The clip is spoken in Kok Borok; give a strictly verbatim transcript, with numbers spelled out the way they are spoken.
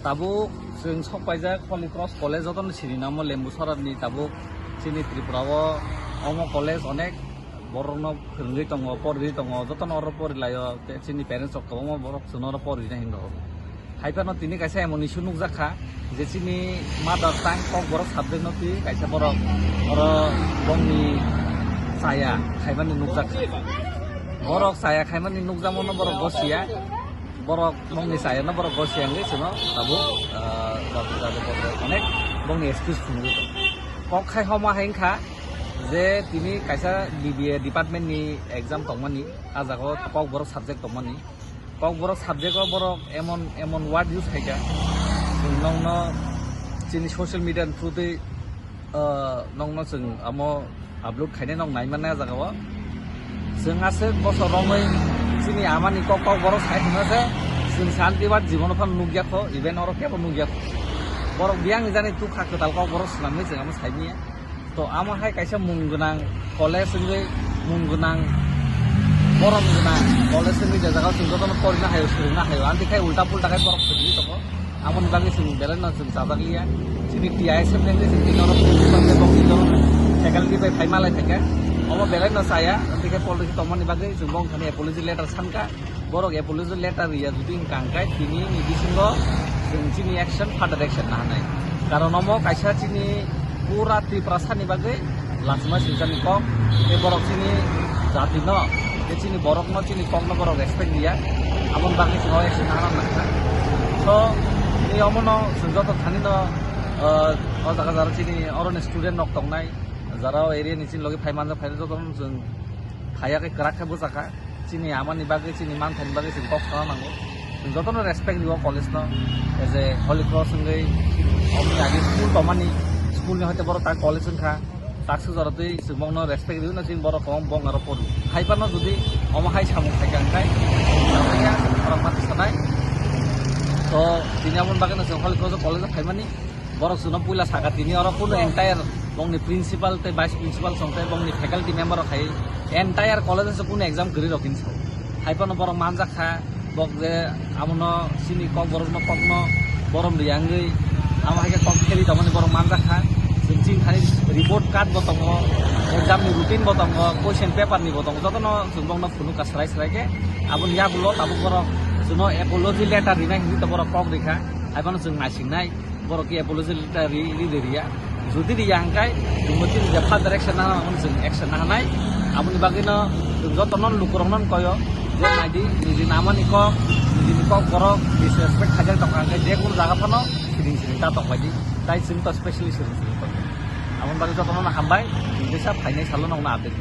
Tabuk chwng sok paijak Holy Cross College, jotono sini namo Lembuchorani. Tabuk chini Tripura o omo college onek borokno phwrwngwi tongo, porwi tongo, jotono oro porilaio, tei chini parents rok kwbangma borok chwngno oro porwina hinwi rw. Haiphano tini kaisa emon issue nukjak kha je chini mother tongue Kokborok subject no twi kaisa borok oro bongni chaya khaimani nukjak kha. Borok chaya khaimani nukjakmano borok gosiya. Borok bongni chayano borok gosiya wngwi chwngno tabuk, ah, onek bongni excuse phunugwi tongo. Kok khai homa hai wngkha je tini kaisa B B A department ni exam tongmani, ah jaga o Kokborok subject tongmani. Kokborok subject o borok emon, emon word use khaikha, chwng nokno chini social media ni through twi ah, nokno chwng amo upload khainai nok nai mannai ah jaga o. Chwng aswk bosor romwi chini amani kok Kokborok sai hwnma se chwng santi bar jibono phano nukya kho, even oro kebo nukya kho. Borok biyang ni jani tukha kwtal Kokborok swnamwi chwng amo sai manya. To amo hai kaisa mung gwnang college wngwi mung gwnang, borom gwnang college wngwi je jaga o chwng jotono porina haio, swrwngna haio, amtwi khai ulta pulta khai borok swrwngwi tongo. Aboni bagwi chwng belai no chwng chajak liya. Chini T I S F ni chwng tini oro principal tei bokni joto faculty bai phai malai phaikha. Omo belai no chaya, tei khe policy tongmani bagwi chwng bongni thani apology letter sankha. Borok apology letter riya jodi wngkha hwnkhe tini ni bisingo chwng chini action, further action nahanai. Karon omo kaisa chini pura Tiprasani bagwi lachima singchani kok, tei borok chini jatino, tei chini borokno, chini kokno borok respect riya, aboni bagwi chwng o action nana nangkha. So, tei omono chwng joto thanino, ah, o jaga jara chini oroni student rok tongnai, jara o area ni chini logi phai manjak phai jotono chwng phaiya khe kwrak khe bwchakha. Chini amani bagwi, chini manthani bagwi chwng kok sana nango. Chwng jotono respect rio college no. As a Holy Cross wngwi omni agi school tongmani, school ni hoite borok tak college wngkha. Tak sujaro twi chwng bongno respect rio na chini borok kwbang bong aro pori. Hai phano jodi omo hai samung khaikha hwnkhe, borok ma sanai. To, chini aboni bagwi no chwng Holy Cross college o phaimani. Borok chwngno puila sakha tini oro kunu entire bongni principal tei vice principal song tei bongni faculty member rok hai entire college o kunu exam kwrwi rok hinwi sao. Hai phano borok manjak kha, bok je amono chini Kokborokno kokno borom riya wngwi amo hai khe kok kheli tongmani borok manjak kha. Chwng chini thani report card bo tongo, exam ni routine bo tongo, question paper ni bo tongo, jotono chwng bongno phunukha swrai swrai khe. Aboni yagulo tabuk borok chwngno apology letter rinai hinwi to borok kok rikha, hai phano chwng naisingnai. Borok khe apology letter ri, ri de riya. Jodi riya hwnkhe, chwngbo chini je further action nana nangmani chwng action nahanai. Aboni bagwino chwng jotono lukurokno koyo je naidi, niji namani kok, nijini Kokborok disrespect khaijak tongkha hwnkhe je kunu jaga phano siring siring ta tongbaidi. Tai chwng to specially siring siring tongo. Aboni bagwi jotono hambai, chwng teisa phainai salo nokno update.